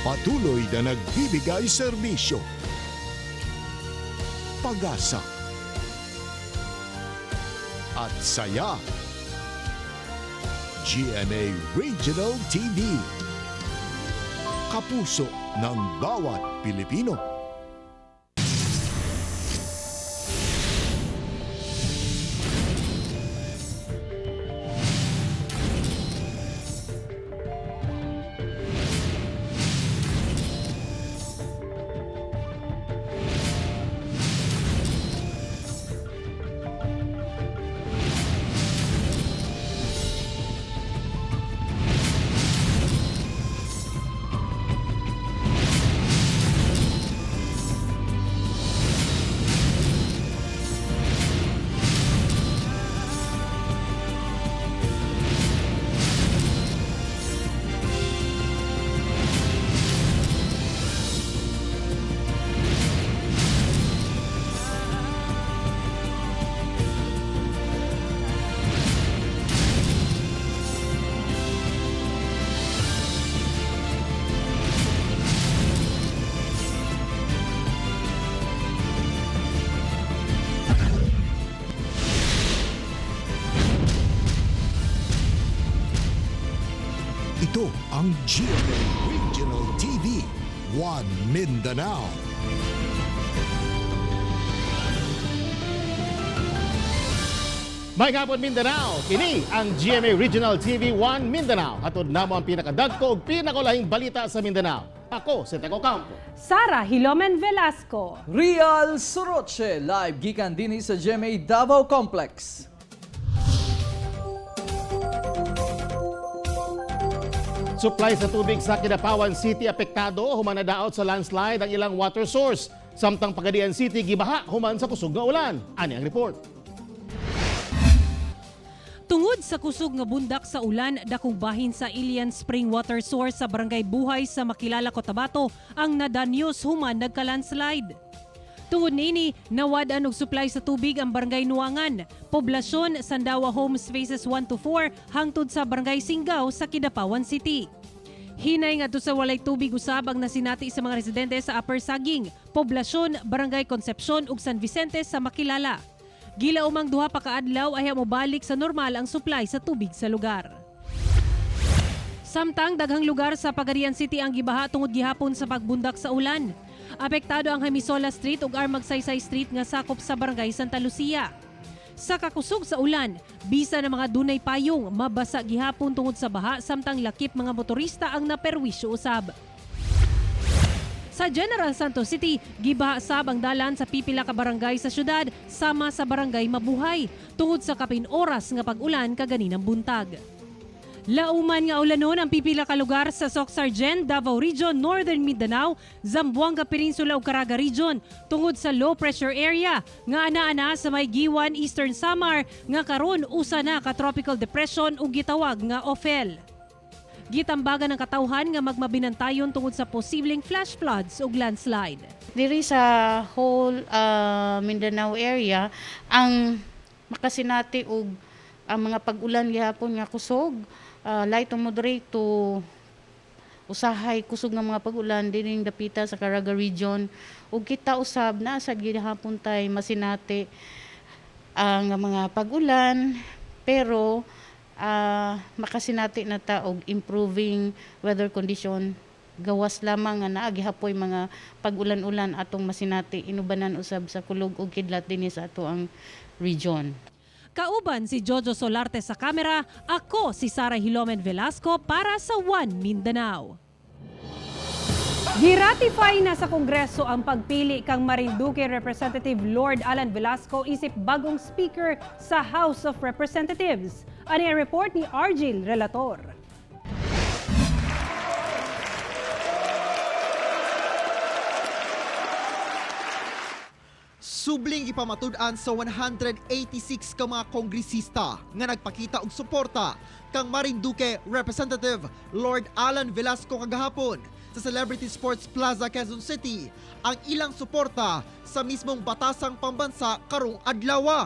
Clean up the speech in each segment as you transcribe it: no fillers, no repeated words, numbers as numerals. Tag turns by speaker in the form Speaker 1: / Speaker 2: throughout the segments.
Speaker 1: Patuloy na nagbibigay serbisyo, pag-asa, at saya. GMA Regional TV. Kapuso ng bawat Pilipino. Ito ang GMA Regional TV, One Mindanao.
Speaker 2: May hapon, Mindanao! Kini ang GMA Regional TV 1 Mindanao. Hatod namo ang pinakadagko ug pinakulahing balita sa Mindanao. Ako si Teco Campo.
Speaker 3: Sara Hilomen Velasco.
Speaker 4: Real Soroche, live gikan dinhi sa GMA Davao Complex.
Speaker 2: Supply sa tubig sa Kidapawan City apektado human nadaot sa landslide ang ilang water source. Samtang Pagadian City gibaha human sa kusog nga ulan. Ani ang report.
Speaker 5: Tungod sa kusog nga bundak sa ulan, dakong bahin sa Ilian Spring Water Source sa Barangay Buhay sa Makilala, Cotabato ang nadanyos human nagka-landslide. Tungod niini, nawad-an og supply sa tubig ang Barangay Nuangan, poblasyon Sandawa Homes Phases 1 to 4 hangtod sa Barangay Singaw sa Kidapawan City. Hinay ngadto sa walay tubig usab ang nasinati sa mga residente sa Upper Saging, poblasyon Barangay Concepcion ug San Vicente sa Makilala. Gila umang duha pa kaadlaw ay mobalik sa normal ang supply sa tubig sa lugar. Samtang daghang lugar sa Pagadian City ang gibaha tungod gihapon sa pagbundak sa ulan. Apektado ang Hamisola Street ug R. Magsaysay Street nga sakop sa Barangay Santa Lucia. Sa kakusog sa ulan, bisa na mga dunay payong mabasa gihapon tungod sa baha samtang lakip mga motorista ang naperwisyo usab. Sa General Santos City, gibaha sab ang dalan sa pipila ka barangay sa syudad sama sa Barangay Mabuhay tungod sa kapin oras nga pag-ulan kaganinang buntag. Lauman nga ulanon ang pipila ka lugar sa Socsargen, Davao Region, Northern Mindanao, Zamboanga Peninsula ug Caraga Region tungod sa low pressure area nga ana-ana sa may Giwan, Eastern Samar nga karon usa na ka tropical depression ug gitawag nga Ophel. Gitambagan ang katawhan nga magmabinantayon tungod sa posibleng flash floods ug landslide.
Speaker 6: Diri sa whole Mindanao area ang makasinati og ang mga pag-ulan gihapon nga kusog, light to moderate to usahay kusog nga mga pag-ulan dining dapita sa Caraga Region, ug kita usab na sa gihapon tay masinati ang mga pag-ulan, pero makasinati na ta og improving weather condition gawas lamang nga naa gihapoy mga pag-ulan-ulan atong masinati inubanan usab sa kulog ug kidlat dinhi sa ato ang region.
Speaker 5: Kauban si Jojo Solarte sa kamera, ako si Sara Hilomen Velasco para sa One Mindanao.
Speaker 3: Giratify na sa Kongreso ang pagpili kang Marinduque Representative Lord Alan Velasco isip bagong speaker sa House of Representatives. Ani ang report ni Argil Relator.
Speaker 7: Subling ipamatud-an sa 186 ka mga kongresista nga nagpakita og suporta kang Marinduque Representative Lord Alan Velasco kagahapon sa Celebrity Sports Plaza, Quezon City ang ilang suporta sa mismong batasang pambansa karong adlaw.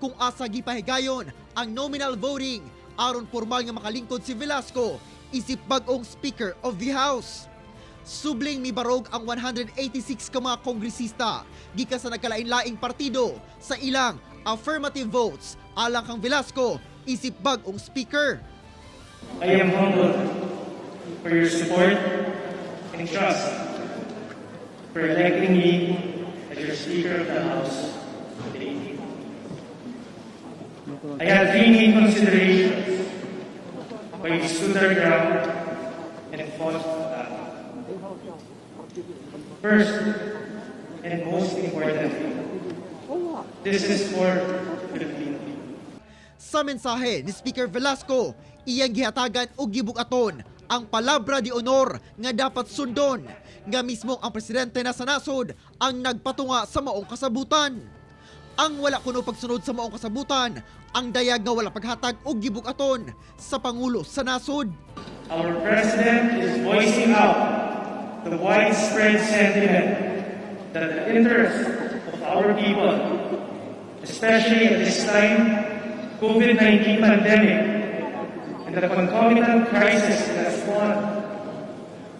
Speaker 7: Kung asa gipahigayon ang nominal voting aron formal nga makalingkod si Velasco isip bag-ong Speaker of the House. Subling mibarog ang 186 ka mga kongresista gikan sa nagkalain-laing partido sa ilang affirmative votes alang kang Velasco isip bag-ong speaker.
Speaker 8: I am humbled for your support and trust for electing me as your Speaker of the House today. I have three main considerations why we stood our ground and fought the battle. First, and most importantly, this is for Filipino people.
Speaker 7: Sa mensahe ni Speaker Velasco, iyang gihatagan og gibugaton ang palabra de honor nga dapat sundon nga mismo ang presidente na sa nasod ang nagpatunga sa maong kasabutan. Ang wala kuno pagsunod sa maong kasabutan, ang dayag nga wala paghatag og gibugaton sa pangulo sa nasod.
Speaker 8: Our president is voicing out the widespread sentiment that the interests of our people, especially at this time, COVID-19 pandemic and the concomitant crisis that has spawned,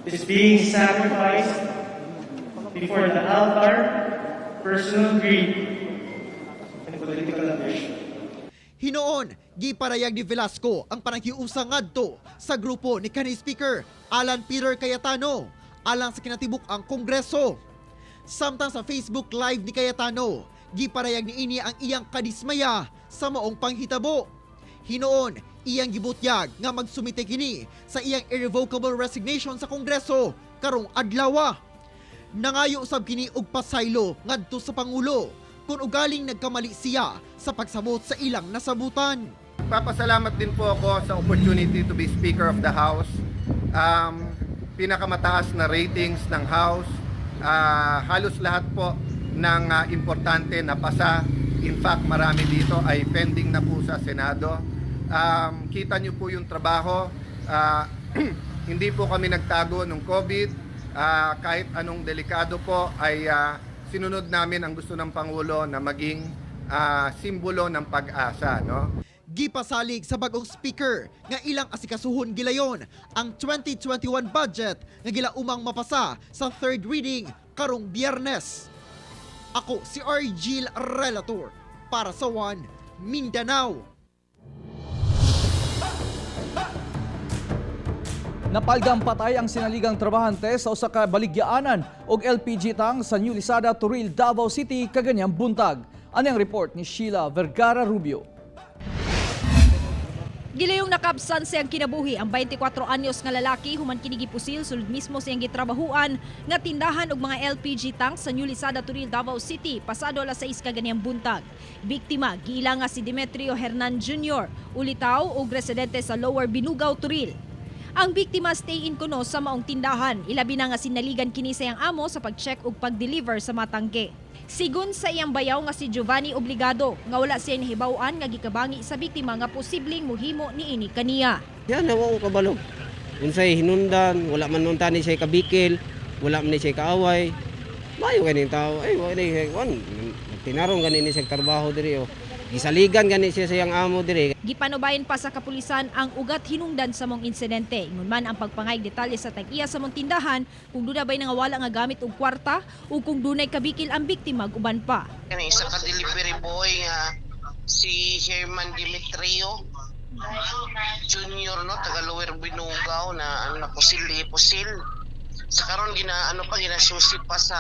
Speaker 8: is being sacrificed before the altar, personal greed, and political ambition.
Speaker 7: Hinoon, giparayag ni Velasco ang panaghiusa ngadto sa grupo ni kanhi Speaker Alan Peter Cayetano alang sa kinatibuk ang Kongreso. Samtang sa Facebook Live ni Cayetano, giparayag niini ang iyang kadismaya sa maong panghitabo. Hinoon, iyang gibutyag nga magsumite kini sa iyang irrevocable resignation sa Kongreso karong adlawa. Nangayo usab kini og pasaylo ngadto sa pangulo kung ugaling nagkamali siya sa pagsabot sa ilang nasabutan.
Speaker 9: Papasalamat din po ako sa opportunity to be Speaker of the House. Pinakamataas na ratings ng House. Halos lahat po ng importante na pasa. In fact, marami dito ay pending na po sa Senado. Kita niyo po yung trabaho. Hindi po kami nagtago nung COVID. Kahit anong delikado po ay sinunod namin ang gusto ng Pangulo na maging simbolo ng pag-asa. No?
Speaker 7: Gipasalig sa bagong speaker nga ilang asikasuhon gilayon ang 2021 budget nga gilaumang mapasa sa third reading karong Biyernes. Ako si Argil Relator para sa One Mindanao.
Speaker 4: Napalgang patay ang sinaligang trabahante sa usa ka baligyaanan og LPG tank sa New Lisada, Toril, Davao City kaganyang buntag. Ani ang report ni Sheila Vergara Rubio.
Speaker 10: Gilayong nakabsan siyang kinabuhi ang 24 anyos nga lalaki human kini gipusil sulod mismo siyang gitrabahuan nga tindahan og mga LPG tank sa New Lisada, Toril, Davao City pasado alas 6 kaganiyang buntag. Biktima giila nga si Demetrio Hernan Jr., ulitaw og residente sa Lower Binugaw, Toril. Ang biktima stay in kuno sa maong tindahan. Ilabi na nga sinaligan kini sa iyang amo sa pag-check ug pag-deliver sa matangke. Sigon sa iyang bayaw nga si Giovanni Obligado nga wala siya nahibaw-an nga gikabangi sa biktima nga posibleng muhimo niini kaniya.
Speaker 11: Yan, nawa ko kabalo. Unsay hinundan, wala man nun tani siya kabikil, wala man ni siya kaaway. Mayo ganing tao, ay wala ni wan, tinarong gani ni siya trabaho diri oh. Gisaligan gani siya sa iyang amo diri.
Speaker 10: Gipanubayan pa sa kapulisan ang ugat hinungdan sa mong insidente. Ingon man ang pagpangayag detalye sa tag-iya sa mong tindahan kung duna bay nangawala nga gamit og kwarta o kung dunay kabikil ang biktima ug uban pa.
Speaker 12: Kani isa ka delivery boy nga si Herman Demetrio Junior, no, taga Lower Binugaw, na ano na pusil pusil sa karon, gina ano pa, ginasusi pa sa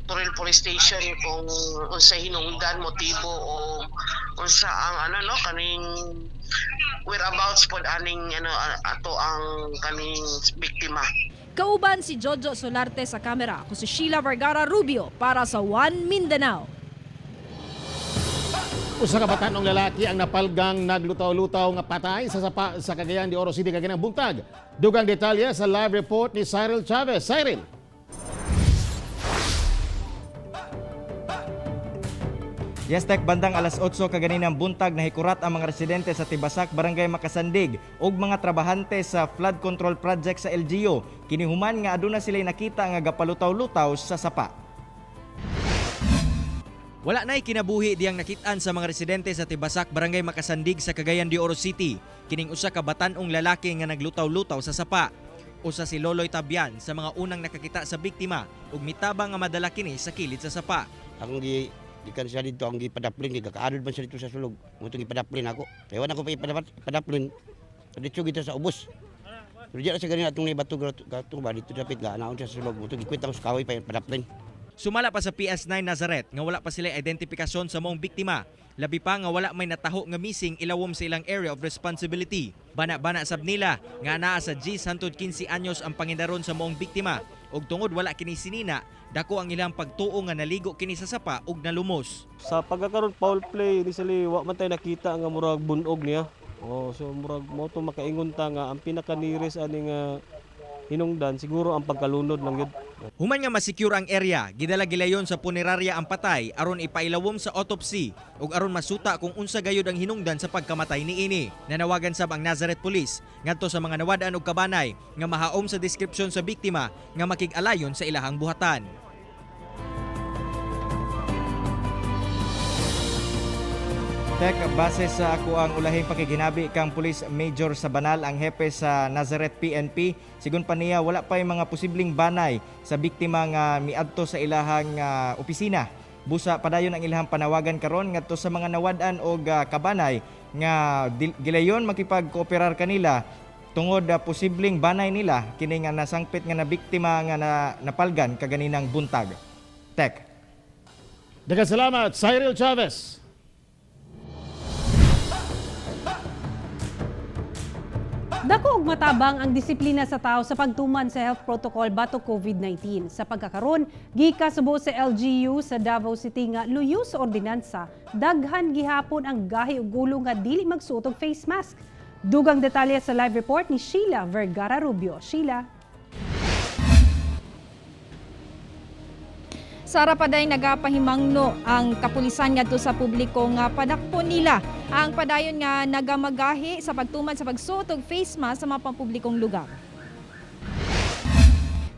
Speaker 12: Toril Police Station kung unsa hinungdan, motibo o unsa ang ano, no, kaning whereabouts pod aning ano ato ang kaning biktima.
Speaker 10: Kauban si Jojo Solarte sa kamera. Ako si Sheila Vergara Rubio para sa One Mindanao.
Speaker 2: Usa ka batan-ong lalaki ang napalgang naglutaw-lutaw nga patay sa sapa sa Cagayan de Oro City kaganang buntag. Dugang detalye sa live report ni Cyril Chavez. Cyril.
Speaker 13: Yes, Tek, bandang alas 8 kaganinang buntag nahikurat ang mga residente sa Tibasak, Barangay Makasandig ug mga trabahante sa flood control project sa LGU. Kinihuman nga aduna sila nakita nga gapalutaw-lutaw sa sapa. Wala na'y kinabuhi diyang nakitaan sa mga residente sa Tibasak, Barangay Makasandig sa Cagayan de Oro City. Kining usa ka batan-ong lalaki nga naglutaw-lutaw sa sapa. Usa si Loloy Tabian sa mga unang nakakita sa biktima ug mitabang nga madala kini sa kilid sa sapa.
Speaker 11: Akong gi gikan siya dito, ang gipadaplin, gikaadod man siya dito sa sulog. Mao tong gipadaplin ako. Kaya wala ko pa ipadaplin. Dito kita sa ubos. Pero diyan sa ganina atong nibato gato ba dito dapit ga anaon siya sa sulog. Mao tong gikwit ako sa kahoy pa padaplin.
Speaker 13: Sumala pa sa PS9 Nazareth nga wala pa sila identipikasyon sa maong biktima. Labi pa nga wala may nataho nga missing ilawom sa ilang area of responsibility. Bana-bana sab nila nga naa sa 10 hangtod 15 anyos ang pangindaron sa maong biktima ug tungod wala kini sinina, dako ang ilang pagtuo nga naligo kini sa sapa ug nalumos.
Speaker 14: Sa pagkakaroon foul play initially wa man tay nakita nga murag bunog niya. Oh, so murag mo to makaingon ta nga ang pinaka nearest ani nga hinungdan siguro ang pagkalunod lang yun.
Speaker 13: Human nga masecure ang area, gidala gilayon sa punerarya ang patay aron ipailawom sa autopsy ug aron masuta kung unsa gayud ang hinungdan sa pagkamatay niini. Nanawagan sab ang Nazareth Police ngadto sa mga nawad-an og kabanay nga mahaom sa deskripsyon sa biktima nga makig-alayon sa ilahang buhatan. Tek, base sa ako ang ulahing pakiginabi kang Police Major sa Banal, ang hepe sa Nazareth PNP, sigon pa niya wala pa yung mga posibleng banay sa biktima nga miadto sa ilahang opisina. Busa padayon ang ilahang panawagan karon ngadto sa mga nawad-an og kabanay nga gilayon makipagkooperar kanila tungod posibleng banay nila kini nga nasangpit nga na biktima nga napalgan kaganinang buntag. Tek.
Speaker 2: Daghang salamat, Cyril Chavez.
Speaker 3: Dako og matabang ang disiplina sa tao sa pagtuman sa health protocol batok COVID-19. Sa pagkakaron, gikasubo sa LGU sa Davao City nga luyo sa ordinansa, daghan gihapon ang gahi ug ulo nga dili magsuot og face mask. Dugang detalye sa live report ni Sheila Vergara Rubio. Sheila.
Speaker 10: Sara, paday nagapahimangno ang kapulisan ngadto sa publiko nga padakpo nila ang padayon nga nagamagahi sa pagtuman sa pagsuot og face mask sa mga pampublikong lugar.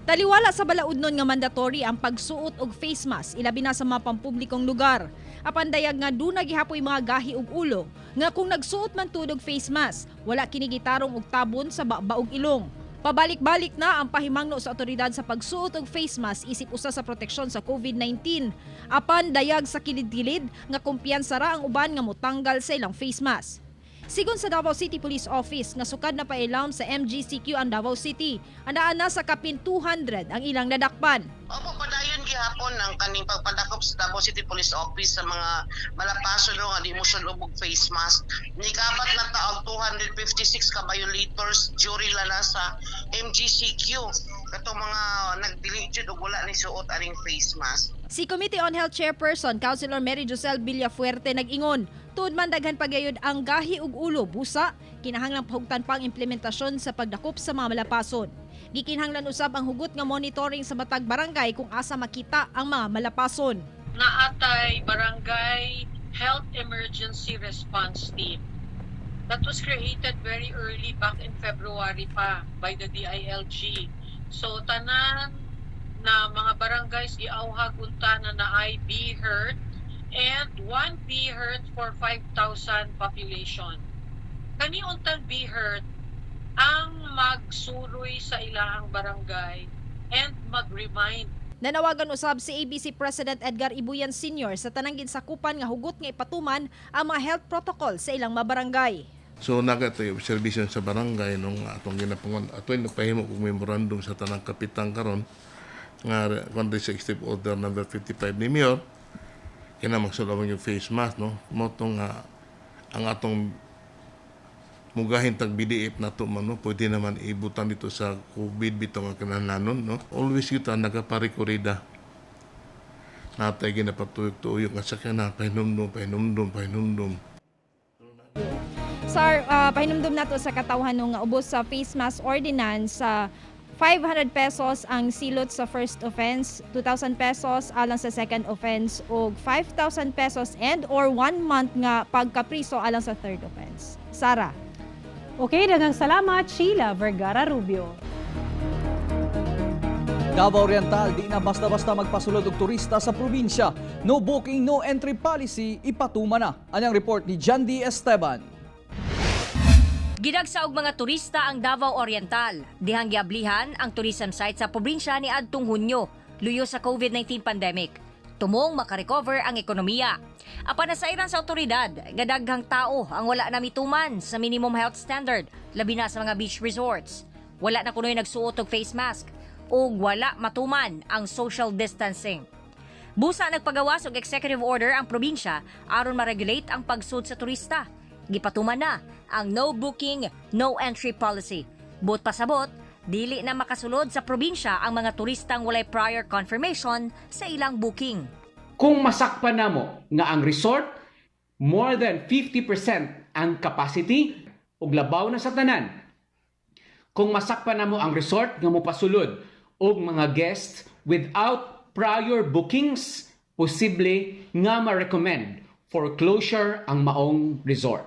Speaker 10: Taliwala sa balaod nun nga mandatory ang pagsuot og face mask ilabi na sa mga pampublikong lugar. Apan dayag nga duna gihapoy mga gahi og ulo nga kung nagsuot man tud og face mask, wala kini gitarong og tabon sa baba ug ilong. Pabalik-balik na ang pahimangno sa otoridad sa pagsuot og face mask isip usa sa proteksyon sa COVID-19. Apan dayag sa kilid-kilid nga kumpiyansa ra ang uban nga motanggal sa ilang face mask. Sigon sa Davao City Police Office nga sukad na pailawom sa MGCQ ang Davao City, anaa na sa kapin 200 ang ilang nadakpan.
Speaker 12: Opo, padayon gihapon ang kaning pagpadakop sa Davao City Police Office sa mga malapaso no nga di mo sulod og face mask. Nikabat na ta og 256 ka violators during lana sa MGCQ. Katong mga nagdili jud og wala ni suot aning face mask.
Speaker 10: Si Committee on Health Chairperson Councilor Mary Josel Villafuerte nag-ingon, tuod man daghan pagayod ang gahi ug ulo busa, kinahanglang pahugtan pa ang implementasyon sa pagdakop sa mga malapason. Gikinahanglan usab ang hugot nga monitoring sa matag barangay kung asa makita ang mga malapason.
Speaker 15: Naatay Barangay Health Emergency Response Team. That was created very early back in February pa by the DILG. So tanan na mga barangays giauhag unta na naay PHERT and one PHERT for 5,000 population. Kani untang PHERT ang magsuroy sa ilahang barangay and mag-remind.
Speaker 10: Nanawagan usab si ABC President Edgar Ibuyan Sr. sa tanang ginsakupan nga hugot nga ipatuman ang mga health protocol sa ilang mabarangay.
Speaker 16: So naga tayo observation sa barangay nung atong ginapangon ato nagpahimo og memorandum sa tanang kapitan karon nga kon sa Executive Order number 55 ni Mayor kina magsuot yung face mask, no, mo tong ang atong mugahin tag BDF nato man, no, pwede naman ibutan dito sa COVID bitaw nga kinahanglanon, no. Always kita nagaparikurida natay ginapatuyok-tuyok nga sakyan na pahinumdum, pahinumdum, pahinumdum.
Speaker 10: Sir, pahinumdum nato sa katawhan nga ubos sa face mask ordinance sa 500 pesos ang silot sa first offense, 2,000 pesos alang sa second offense ug 5,000 pesos and or 1 month nga pagkapriso alang sa third offense. Sara.
Speaker 3: Okay, daghang salamat, Sheila Vergara Rubio.
Speaker 4: Davao Oriental di na basta-basta magpasulod og turista sa probinsya. No booking, no entry policy ipatuma na. Anyang report ni John D. Esteban.
Speaker 17: Gidagsa og mga turista ang Davao Oriental. Dihang giablihan ang tourism site sa probinsya ni adtong Hunyo, luyo sa COVID-19 pandemic. Tumong makarecover ang ekonomiya. Apan nasairan sa otoridad nga daghang tao ang wala na mituman sa minimum health standard, labi na sa mga beach resorts. Wala na kunoy nagsuot og face mask ug wala matuman ang social distancing. Busa nagpagawas og executive order ang probinsya aron ma-regulate ang pagsud sa turista. Gipatuman na ang no booking, no entry policy. Buot pasabot, dili na makasulod sa probinsya ang mga turistang walay prior confirmation sa ilang booking.
Speaker 18: Kung masakpan namo nga ang resort more than 50% ang capacity ug labaw na sa tanan. Kung masakpan namo ang resort nga mopasulod og mga guests without prior bookings, posible nga ma-recommend for closure ang maong resort.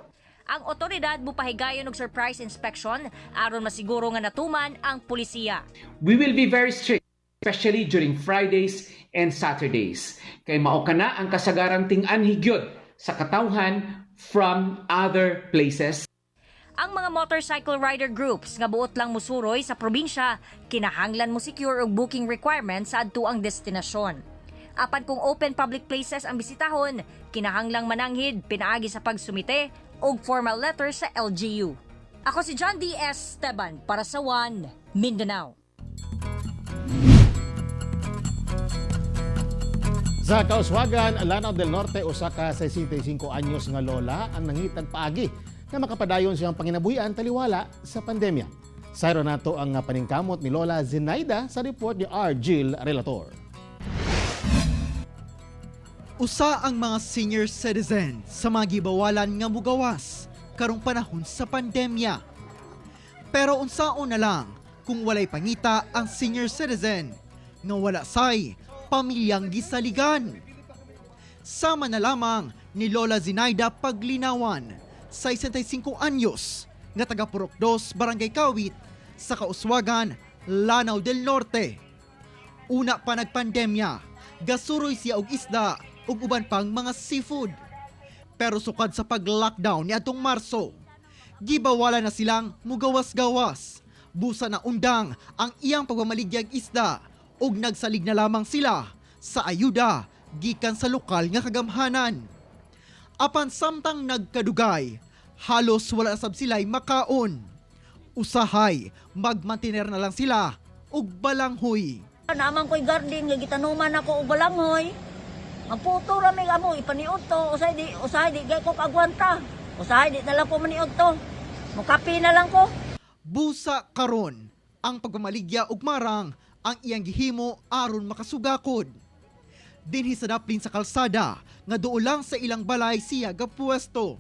Speaker 17: Ang otoridad mopahigayon og surprise inspection aron masiguro nga natuman ang pulisiya.
Speaker 18: We will be very strict, especially during Fridays and Saturdays. Kay mao kana ang kasagarang ting-anhi gyud sa katawhan from other places.
Speaker 17: Ang mga motorcycle rider groups nga buot lang musuroy sa probinsya, kinahanglan mo secure og booking requirements sa adtuang destinasyon. Apan kung open public places ang bisitahon, kinahanglang mananghid pinaagi sa pagsumite og formal letter sa LGU. Ako si John D. S. Esteban para sa One Mindanao.
Speaker 2: Sa Kauswagan, Lanao del Norte, usa ka 65 anyos nga lola ang nangitag paagi na makapadayon siyang panginabuhian taliwala sa pandemya. Sayro nato ang paningkamot ni Lola Zenaida sa report ni R. Jill Relator.
Speaker 7: Usa ang mga senior citizen sa mga gibawalan nga mugawas karong panahon sa pandemya. Pero unsaon na lang kung walay pangita ang senior citizen nga wala say pamilyang gisaligan. Sama na lamang ni Lola Zinaida Paglinawan, 65 anyos, nga taga Purok 2, Barangay Kawit, sa Kauswagan, Lanao del Norte. Una pa nagpandemya, gasuroy siya og isda ug uban pang mga seafood. Pero sukad sa pag-lockdown niadtong Marso, gibawalan na silang mugawas-gawas. Busa na undang ang iyang pagmamaligyag isda ug nagsalig na lamang sila sa ayuda gikan sa lokal nga kagamhanan. Apan samtang nagkadugay, halos wala sab sila'y makaon. Usahay, magmantiner na lang sila og balanghoy.
Speaker 19: Naman ko'y garden nga gitanuman ako og balanghoy. Magputo ra mi amo ipaniud to, usahay di gay ko kaagwanta. Usahay di na lang ko maniud to. Mukapi na lang ko.
Speaker 7: Busa karon ang pagmamaligya og marang ang iyang gihimo aron makasugakod. Dinhi sa daplin sa kalsada nga duol lang sa ilang balay siya gapuwesto.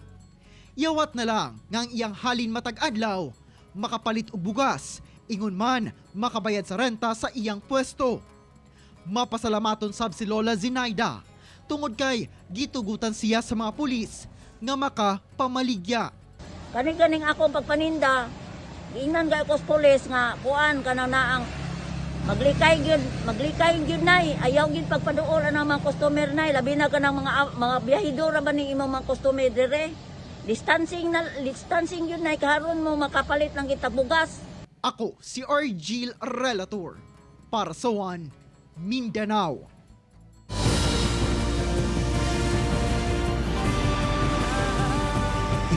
Speaker 7: Yawat na lang nga ang iyang halin matag adlaw makapalit og bugas, ingon man makabayad sa renta sa iyang pwesto. Mapasalamaton sab si Lola Zinaida tungod kay gitugutan siya sa mga pulis nga makapamaligya.
Speaker 19: Kani ganing ako pagpaninda, giingnan gay ko sa pulis nga kuan kana naang maglikay gyud nay, ayaw gyud pagpaduol ang mga customer nay, labi na kanang mga biyahidor ra ba ning imong mga customer dire. Distancing gyud nay karon mo makapalit lang kita bugas.
Speaker 7: Ako si Argil Relator para sa One Mindanao.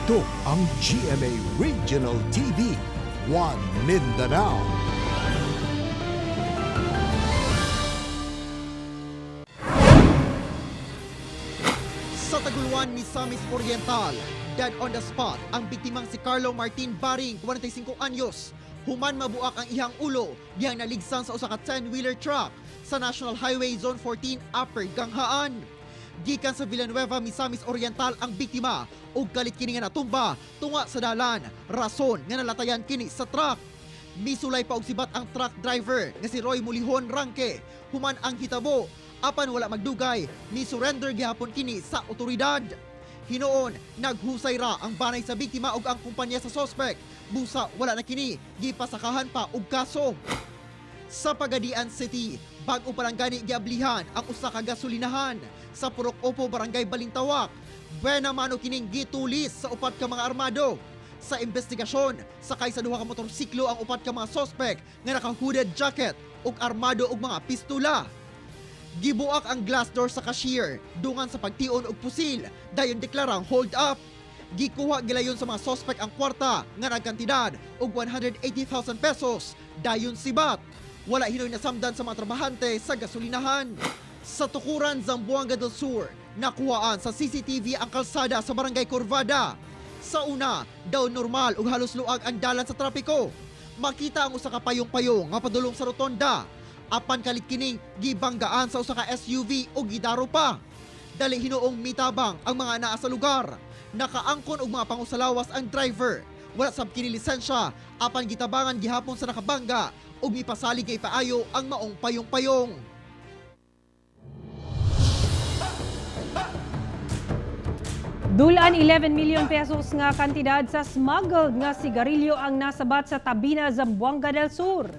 Speaker 1: Ito ang GMA Regional TV, One Mindanao.
Speaker 7: Sa Taguluan, Misamis Oriental, dead on the spot ang biktimang si Carlo Martin Baring, 45 anyos. Human mabuak ang iyang ulo dihang naligsan sa usa ka 10-wheeler truck sa National Highway Zone 14 Upper Ganghaan. Gikan sa Villanueva, Misamis Oriental ang biktima ug kalit kini nga natumba tunga sa dalan, rason nga nalatayan kini sa truck. Misulay pa og sibat ang truck driver nga si Roy Mulihon Rangke human ang hitabo apan wala magdugay ni surrender gihapon kini sa otoridad. Hinuon, naghusay ra ang banay sa biktima ug ang kumpanya sa sospek. Busa wala na kini gipasakahan pa og kaso. Sa Pagadian City, bag-o pa lang gani giablihan ang usa ka gasolinahan sa Purok Opo, Barangay Balintawak. Buena mano kining gitulis sa upat ka mga armado. Sa investigasyon, sakay sa duha ka motorsiklo ang upat ka mga sospek nga naka-hooded jacket ug armado og mga pistola. Gibuak ang glass door sa cashier dungan sa pagtion og pusil, dayon deklarang hold up. Gikuha gilayon sa mga sospek ang kwarta nga nagkantidad og 180,000 pesos, dayon sibat. Wala hinoy nasamdan sa mga trabahante sa gasolinahan. Sa Tukuran, Zamboanga del Sur, nakuhaan sa CCTV ang kalsada sa Barangay Corvada. Sa una, daw normal ug halos luag ang dalan sa trapiko. Makita ang usa ka payong-payong nga padulong sa rotonda. Apan kalit kining gibanggaan sa usa ka SUV ug gidaro pa. Dali hinuong mitabang ang mga naa sa lugar. Nakaangkon og mga pangusalawas ang driver. Wala sab kini lisensya, apan gitabangan gihapon sa nakabangga ug mipasalig nga ipaayo ang maong payong-payong.
Speaker 3: Dulaan 11 million pesos nga kantidad sa smuggled nga sigarilyo ang nasabat sa Tabina, Zamboanga del Sur.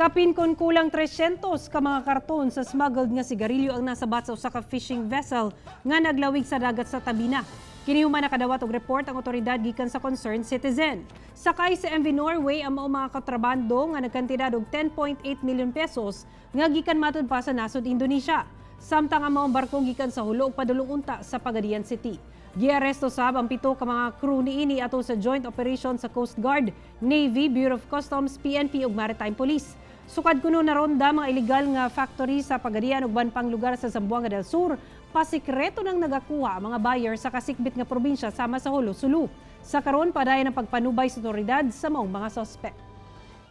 Speaker 3: Kapin kon kulang 300 ka mga karton sa smuggled nga sigarilyo ang nasabat sa usa ka fishing vessel nga naglawig sa dagat sa Tabina. Kini human nakadawat og report ang otoridad gikan sa concerned citizen. Sakay sa MV Norway ang mao mga kontrabando nga nagkantidad og 10.8 million pesos nga gikan matud pa sa nasod Indonesia. Samtang ang maong barko gikan sa Hulo ug padulong unta sa Pagadian City. Giaresto sab ang pito ka mga crew niini ato sa joint operation sa Coast Guard, Navy, Bureau of Customs, PNP ug Maritime Police. Sukad kuno naronda mga illegal nga factory sa Pagadian ug uban pang lugar sa Zamboanga del Sur, pasikreto nang nagakuha ang mga buyer sa kasikbit nga probinsya sama sa Jolo, Sulu. Sa karon, padayon ang pagpanubay sa otoridad sa maong mga sospek.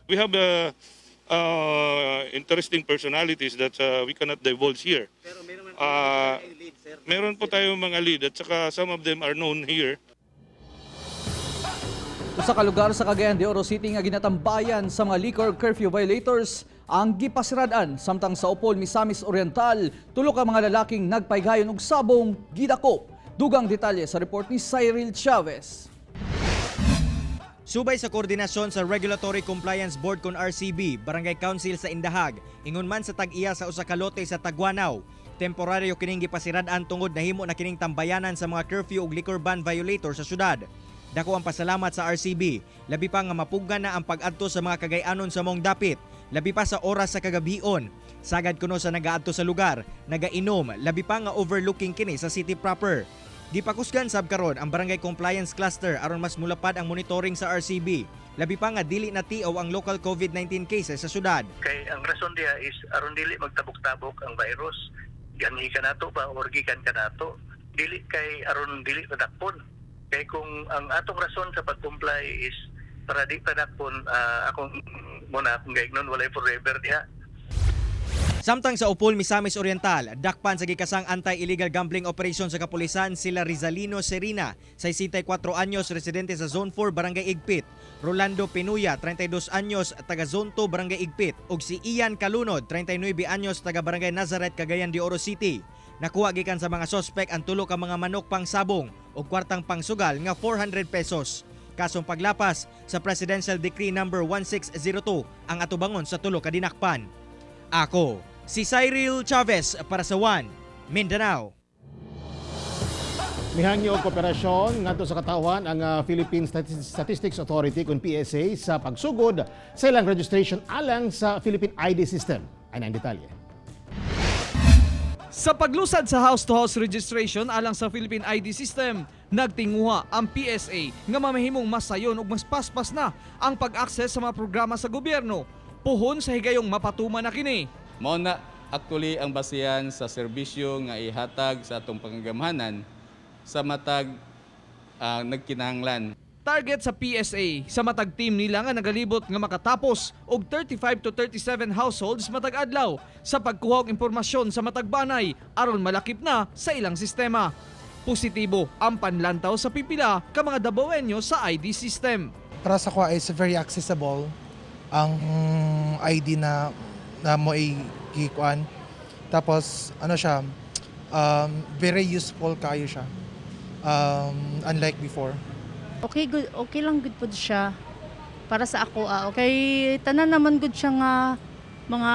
Speaker 20: We have interesting personalities that we cannot divulge here. Meron po tayong mga lead at saka some of them are known here.
Speaker 4: Usa ka lugar sa Cagayan de Oro City nga ginatambayan sa mga liquor curfew violators ang gipasirad-an, samtang sa Opol, Misamis Oriental, tulo ka mga lalaking nagpaygayon og sabong gidakop. Dugang detalye sa report ni Cyril Chavez.
Speaker 13: Subay sa koordinasyon sa Regulatory Compliance Board kon RCB, Barangay Council sa Indahag, ingon man sa tag-iya sa usa ka lote sa Taguanao. Temporaryo kining gipasirad-an tungod nahimo na kining tambayanan sa mga curfew ug liquor ban violator sa syudad. Dako ang pasalamat sa RCB, labi pa nga mapugnan na ang pag-adto sa mga kagay-anon sa mong dapit, labi pa sa oras sa kagabhion. Sagad kuno sa nagaadto sa lugar, nagainom, labi pa nga overlooking kini sa city proper. Gipakusgan sab karon ang Barangay Compliance Cluster aron mas mulapad ang monitoring sa RCB. Labi pa nga dili na tiaw ang local COVID-19 cases sa syudad.
Speaker 21: Kay ang rason diha is aron dili magtabok-tabok ang virus. Ganhi ka nato ba or gikan ka nato. Dili kay aron dili padakpon. Kay kung ang atong rason sa pag-comply is para di padakpon, akong muna akong gaignon, walay forever diha.
Speaker 13: Samtang sa Opol, Misamis Oriental, dakpan sa gikasang anti-illegal gambling operation sa kapulisan sila Rizalino Serina, 64 anyos, residente sa Zone 4, Barangay Igpit, Rolando Pinuya, 32 anyos, taga Zone 2, Barangay Igpit, ug si Ian Kalunod, 39 anyos, taga Barangay Nazareth, Cagayan de Oro City. Nakuha gikan sa mga sospek ang tulo ka mga manok pang sabong ug kwartang pangsugal nga 400 pesos. Kasong paglapas sa Presidential Decree number 1602 ang atubangon sa tulo ka dinakpan. Ako, si Cyril Chavez para sa One Mindanao.
Speaker 2: Mihangyo og kooperasyon ngadto sa katawhan ang Philippine Statistics Authority kun PSA sa pagsugod sa ilang registration alang sa Philippine ID system. Ay ang detalye.
Speaker 4: Sa paglusad sa house-to-house registration alang sa Philippine ID system, nagtinguha ang PSA nga mamahimong mas sayon ug mas paspas na ang pag-access sa mga programa sa gobyerno. Puhon sa higayong mapatuman na kini.
Speaker 22: Mao na actually ang basihan sa serbisyo nga ihatag sa atong panggamhanan sa matag nagkinahanglan.
Speaker 4: Target sa PSA sa matag team nila nga nagalibot nga makatapos og 35 to 37 households matag adlaw sa pagkuha og impormasyon sa matag banay aron malakip na sa ilang sistema. Positibo ang panlantaw sa pipila ka mga Dabawenyo sa ID system.
Speaker 23: Para sa ko is very accessible ang ID na na mo ay gikuan. Tapos ano siya, very useful kayo siya. Unlike before.
Speaker 6: Okay, good, okay lang good pod siya para sa ako ah. Okay, tanan naman good siya nga mga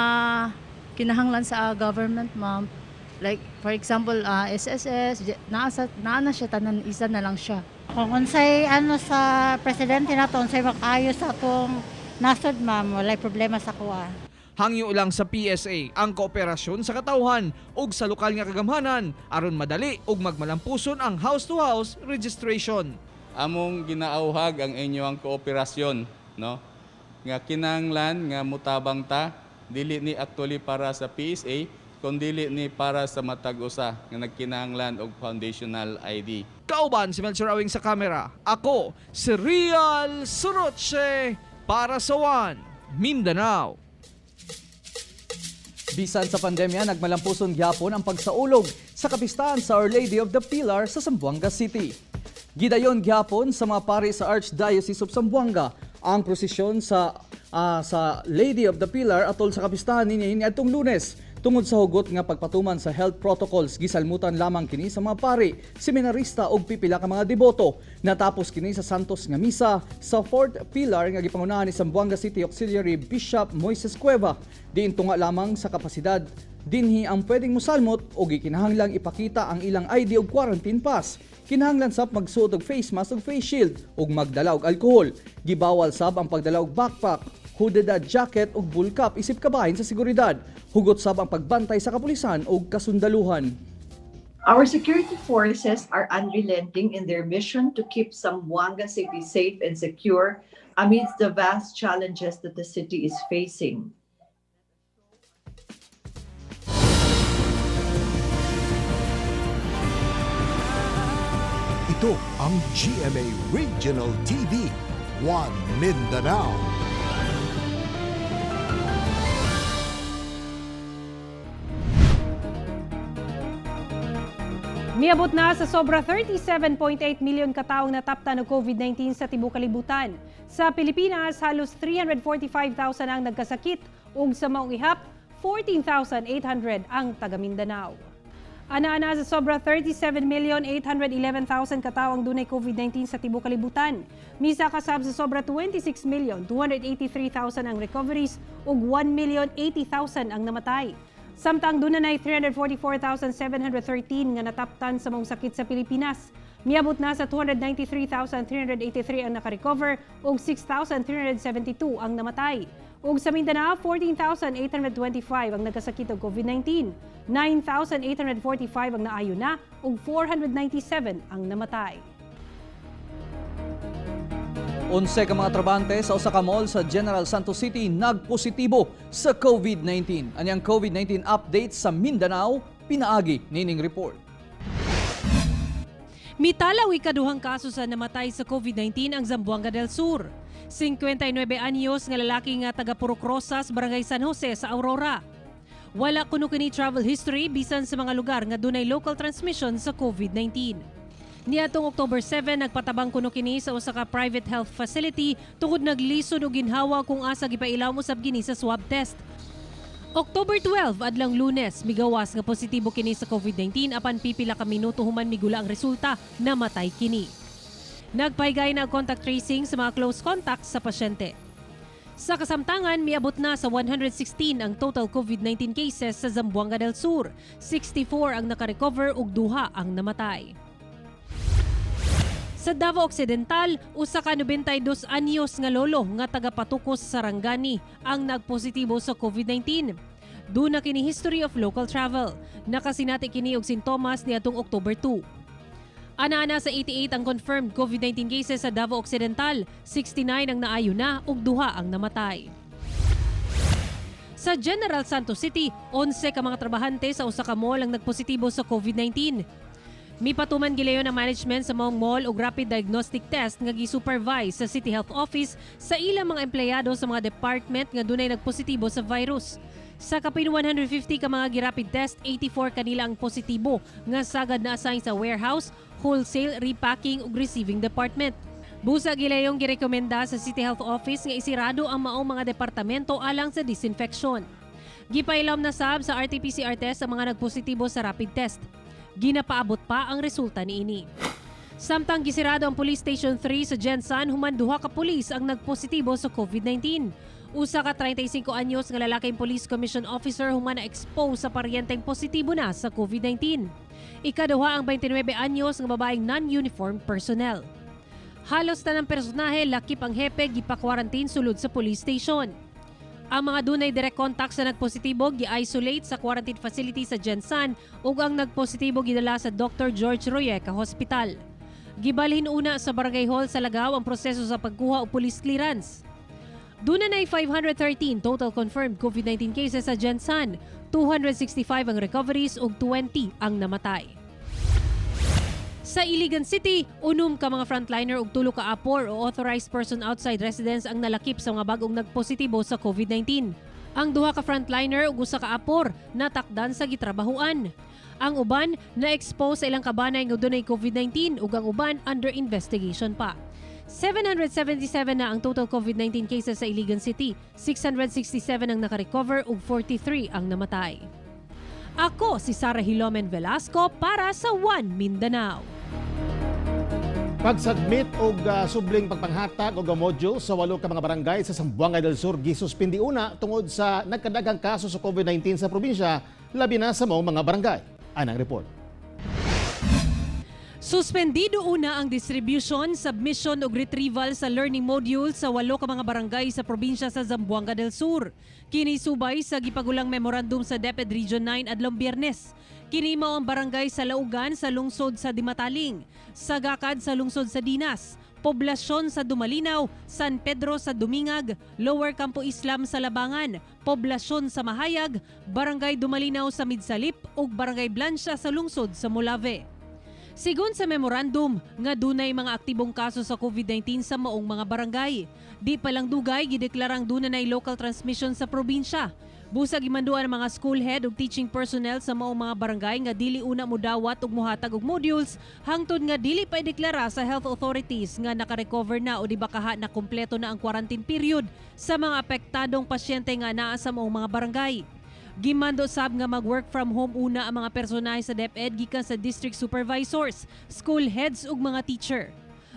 Speaker 6: kinahanglan sa government, ma'am. Like for example, SSS, naa, sa, naa na siya tanan, isa na lang siya.
Speaker 5: Kung unsay ano sa presidente nato, unsay makaayo sa atong nasod, ma'am, walay problema sa kuha.
Speaker 4: Hangyo lang sa PSA ang kooperasyon sa katawhan ug sa lokal nga kagamhanan aron madali ug magmalampuson ang house-to-house registration.
Speaker 22: Among ginaauhag ang inyong kooperasyon, no? Nga kinahanglan nga mutabang ta, dili ni actually para sa PSA kundili ni para sa matag usa nga nagkinahanglan og foundational ID.
Speaker 4: Kauban si Melchor Awing sa kamera. Ako si Real Soroche para sa One Mindanao.
Speaker 8: Bisan sa pandemya, nagmalampuson gyapon ang pagsaulog sa kapistahan sa Our Lady of the Pillar sa Zamboanga City. Gidayon gyapon sa mga pari sa Archdiocese of Zamboanga ang prosesyon sa Lady of the Pillar atol sa kapistahan niini niadtong Lunes. Tungod sa hugot nga pagpatuman sa health protocols, gisalmutan lamang kini sa mga pari, seminarista ug pipila ka mga deboto. Natapos kini sa Santos nga misa sa Fourth Pillar nga gipangunahan ni Zamboanga City Auxiliary Bishop Moises Cueva. Diin tunga lamang sa kapasidad dinhi ang pwedeng musalmot o gikinahanglang ipakita ang ilang ID ug quarantine pass. Kinahanglan sab magsuot og face mask ug face shield ug magdala og alkohol. Gibawal sab ang pagdala og backpack, hooded jacket ug bull cap isip kabahin sa seguridad. Hugot sab ang pagbantay sa kapulisan ug kasundaluhan.
Speaker 9: Our security forces are unrelenting in their mission to keep Zamboanga City safe and secure amidst the vast challenges that the city is facing.
Speaker 1: Ito ang GMA Regional TV, One Mindanao.
Speaker 3: Miabot na sa sobra 37.8 milyon kataong nataptan og COVID-19 sa tibuok kalibutan. Sa Pilipinas, halos 345,000 ang nagkasakit ug sa maong ihap, 14,800 ang taga Mindanao. Ana-ana sa sobra 37,811,000 katao ang dunay COVID-19 sa tibuok kalibutan. Misa kasab sa sobra 26,283,000 ang recoveries ug 1,080,000 ang namatay. Samtang dunay 344,713 nga nataptan sa maong sakit sa Pilipinas. Miabot na sa 293,383 ang nakarecover ug 6,372 ang namatay. Ug sa Mindanao, 14,825 ang nagkasakit og COVID-19, 9,845 ang naayo na ug 497 ang namatay.
Speaker 8: 11 ka mga trabante sa usa ka mall sa General Santos City nagpositibo sa COVID-19. Anyang COVID-19 update sa Mindanao, pinaagi nining report.
Speaker 3: Mitalaw ikaduhang kaso sa namatay sa COVID-19 ang Zamboanga del Sur. 59 anyos nga lalaki nga taga Purok Rosas, Barangay San Jose sa Aurora. Wala kuno kini travel history bisan sa mga lugar nga dunay local transmission sa COVID-19. Niadtong October 7, nagpatabang kuno kini sa usa ka private health facility tungod naglisod og ginhawa kung asa gipailawom usab kini sa swab test. October 12, adlang Lunes, migawas nga positibo kini sa COVID-19 apan pipila ka minuto human migula ang resulta, namatay kini. Nagpahigay na ang contact tracing sa mga close contacts sa pasyente. Sa kasamtangan, miabot na sa 116 ang total COVID-19 cases sa Zamboanga del Sur. 64 ang nakarecover ug 2 ang namatay. Sa Davao Occidental, usa ka 92 anyos nga lolo nga taga Patukos, Sarangani ang nagpositibo sa COVID-19. Duna kini history of local travel. Nakasinati kini og sintomas niadtong October 2. Ana-ana sa 88 ang confirmed COVID-19 cases sa Davao Occidental, 69 ang naayo na ug 2 ang namatay. Sa General Santos City, 11 ka mga trabahante sa usa ka mall ang nagpositibo sa COVID-19. Mipatuman gilayon ang management sa maong mall og rapid diagnostic test nga gi-supervise sa City Health Office sa ilang mga empleyado sa mga department nga dunay nagpositibo sa virus. Sa kapin 150 ka mga gi-rapid test, 84 kanila ang positibo nga sagad na assign sa warehouse, wholesale, repacking ug receiving department. Busa gilayong girekomenda sa City Health Office nga isirado ang maong mga departamento alang sa disinfection. Gipailawom na sab sa RT-PCR test ang mga nagpositibo sa rapid test. Ginapaabot pa ang resulta niini. Samtang gisirado ang Police Station 3 sa Gensan human duha ka pulis ang nagpositibo sa COVID-19. Usa ka 35 anyos nga lalaking police commission officer human na-expose sa paryenteng positibo na sa COVID-19. Ikaduha ang 29 anyos nga babaeng non-uniformed personnel. Halos tanang personahe lakip ang hepe gipa-quarantine sulod sa police station. Ang mga dunay direct contact sa nagpositibo gi-isolate sa quarantine facility sa GenSan ug ang nagpositibo gidala sa Dr. George Royeca Hospital. Gibalhin una sa Barangay Hall sa Lagaw ang proseso sa pagkuha og police clearance. Duna na 513 total confirmed COVID-19 cases sa GenSan, 265 ang recoveries ug 20 ang namatay. Sa Iligan City, 6 ka mga frontliner ug 3 ka APOR o authorized person outside residence ang nalakip sa mga bag-ong nagpositibo sa COVID-19. Ang 2 ka frontliner ug 1 ka APOR natakdan sa gitrabahuan. Ang uban na-expose sa ilang kabanay nga dunay COVID-19 ug ang uban under investigation pa. 777 na ang total COVID-19 cases sa Iligan City, 667 ang nakarecover ug 43 ang namatay. Ako si Sara Hilomen Velasco para sa One Mindanao.
Speaker 2: Pagsubmit og subling pagpanghatag og module sa 8 ka mga barangay sa Zamboanga del Sur gisuspindi una tungod sa nagkadaghang kaso sa COVID-19 sa probinsya, labi na sa maong mga barangay. Anang report.
Speaker 3: Suspendido una ang distribution, submission ug retrieval sa learning module sa 8 ka mga barangay sa probinsya sa Zamboanga del Sur. Kini subay sa gipagulang memorandum sa DepEd Region 9 adlong Biyernes. Kini mao ang barangay sa Laugan sa lungsod sa Dimataling, Sagakad sa lungsod sa Dinas, Poblasyon sa Dumalinaw, San Pedro sa Dumingag, Lower Campo Islam sa Labangan, Poblasyon sa Mahayag, Barangay Dumalinaw sa Midsalip ug Barangay Blanca sa lungsod sa Molave. Sigon sa memorandum nga dunay mga aktibong kaso sa COVID-19 sa maong mga barangay. Di pa lang dugay gideklarang dunay local transmission sa probinsya. Busag gimanduan ang mga school head ug teaching personnel sa maong mga barangay nga dili una modawat ug mohatag og modules hangtod nga dili pa ideklara sa health authorities nga naka-recover na o di ba kaha na kumpleto na ang quarantine period sa mga apektadong pasyente nga naa sa maong mga barangay. Gimando sab nga mag-work from home una ang mga personahe sa DepEd gikan sa district supervisors, school heads ug mga teacher.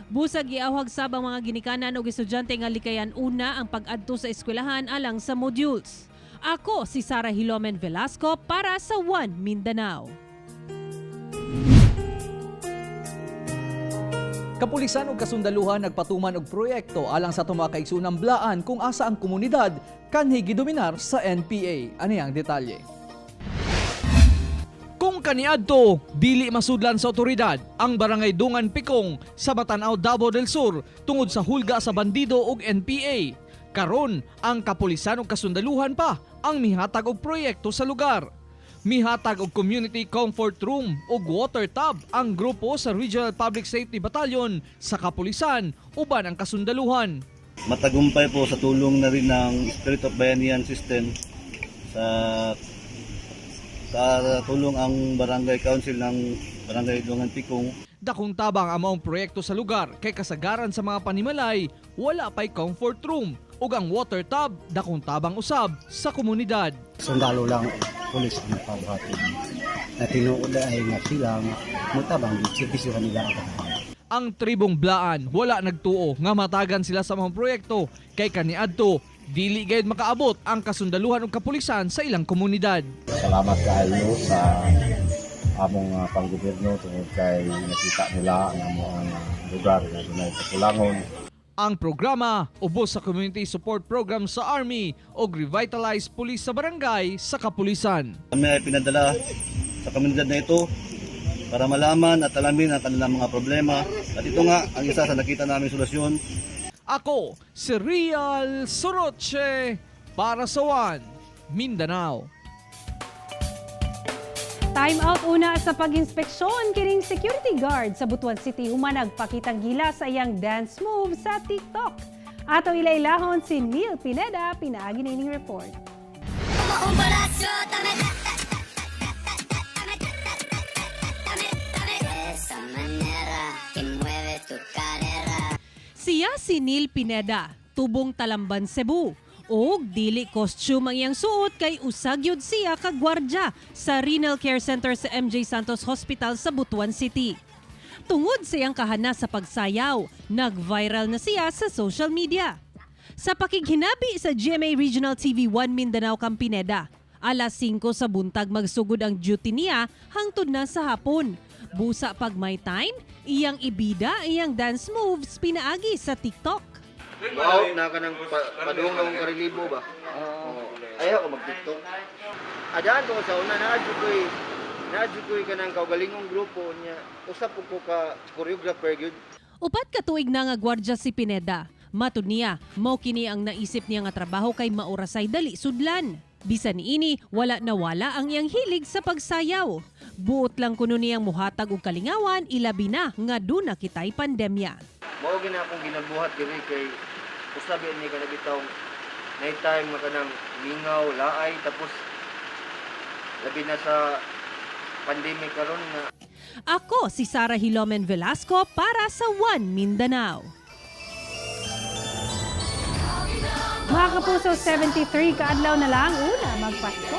Speaker 3: Busag giawhag sab ang mga ginikanan ug estudyante nga likayan una ang pag-adto sa eskwelahan alang sa modules. Ako si Sara Hilomen Velasco para sa One Mindanao.
Speaker 8: Kapulisan ug kasundaluhan nagpatuman og proyekto alang sa atong mga kaigsuonang Blaan kung asa ang komunidad kanhi gidominar sa NPA. Ani ang detalye.
Speaker 4: Kung kaniadto, dili masudlan sa otoridad ang Barangay Dungan Pikong sa Batanaw, Davao del Sur tungod sa hulga sa bandido ug NPA. Karon, ang kapulisan ug kasundaluhan pa ang mihatag og proyekto sa lugar. Mihatag og community comfort room ug water tub ang grupo sa Regional Public Safety Battalion sa kapulisan uban ang kasundaluhan.
Speaker 11: Matagumpay po sa tulong na rin ng Spirit of Bayanihan System sa katulong ang Barangay Council ng Barangay Dungan Pikong.
Speaker 4: Dakong tabang ang maong proyekto sa lugar kay kasagaran sa mga panimalay, wala pa'y comfort room ug ang water tub dakong tabang usab sa komunidad.
Speaker 12: Sundalo lang, pulis ang nagpabuhat na tinuod ay nga sila nga mutabang serbisyo nila ang katawhan.
Speaker 4: Ang tribong Blaan wala nagtuo nga matagan sila sa mga proyekto kay kaniadto dili gayud makaabot ang kasundaluhan ug kapulisan sa ilang komunidad.
Speaker 14: Salamat kaayo sa among panggobyerno tungod kay nakita nila ang among lugar nga dunay kakulangon.
Speaker 4: Ang programa ubos sa Community Support Program sa Army o Revitalized Police sa barangay sa kapulisan.
Speaker 11: Kami ay pinadala sa komunidad na ito para malaman at alamin ang kanilang mga problema. At ito nga ang isa sa nakita naming solusyon.
Speaker 4: Ako si Real Soroche para sa One Mindanao.
Speaker 3: Time out una sa pag-inspeksyon kining security guard sa Butuan City human nagpakitang gilas sa iyang dance move sa TikTok. Ato ilailahon si Neil Pineda, pinaagi na ining report. Siya si Neil Pineda, tubong Talamban, Cebu. Og dili costume ang iyang suot kay usag yun siya ka gwardya sa Renal Care Center sa MJ Santos Hospital sa Butuan City. Tungod sa iyang kahana sa pagsayaw, nag-viral na siya sa social media. Sa pakighinabi sa GMA Regional TV 1 Mindanao kang Pineda, Alas 5 sa buntag magsugod ang duty niya hangtod na sa hapon. Busa pag may time, iyang ibida iyang dance moves pinaagi sa TikTok.
Speaker 10: Wow, na ka ng padung akong karilibo ba? Oo. Ayaw ko mag-TikTok. Adaan ko sa una, naadyo ko'y kanang kaugalingong grupo niya. Usap ko ka choreographer gyud.
Speaker 3: 4 ka tuig na nga gwardya si Pineda. Matud niya, mao kini ang naisip niya nga trabaho kay maurasay dali sudlan. Bisan ini, wala nawala ang iyang hilig sa pagsayaw. Buot lang kuno niyang muhatag og kalingawan, ilabi na nga duna kitay pandemya.
Speaker 10: Mao gina akong ginabuhat diri kay usabi ni kana bitaw night time nga kanang mingaw, laay, tapos labi na sa pandemic karon nga.
Speaker 3: Ako si Sara Hilomen Velasco para sa One Mindanao. Mga kapuso, 73 kaadlaw na lang una magpasko.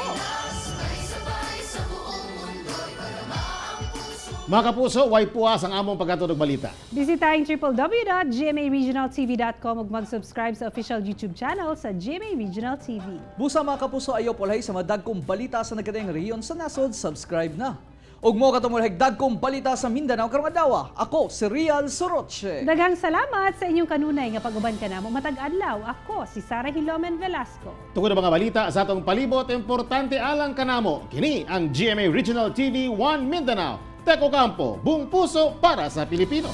Speaker 2: Mga kapuso, way puwas ang among pagkatulog balita.
Speaker 3: Bisitahin www.gmaregionaltv.com ug mag-subscribe sa official YouTube channel sa GMA Regional TV.
Speaker 8: Busa, mga kapuso, ayo polay sa madagkong balita sa nagkadaiyang rehiyon sa nasod, subscribe na. Ug mo katumulhig dagkong balita sa Mindanao karong adlaw. Ako si Rial Soroche.
Speaker 3: Daghang salamat sa inyong kanunay nga pag-uban kanamo matag adlaw. Ako si Sara Hilomen Velasco.
Speaker 2: Tungod ang mga balita sa atong palibot, importante alang kanamo. Kini ang GMA Regional TV 1 Mindanao. Teko Campo, buong puso para sa Pilipino.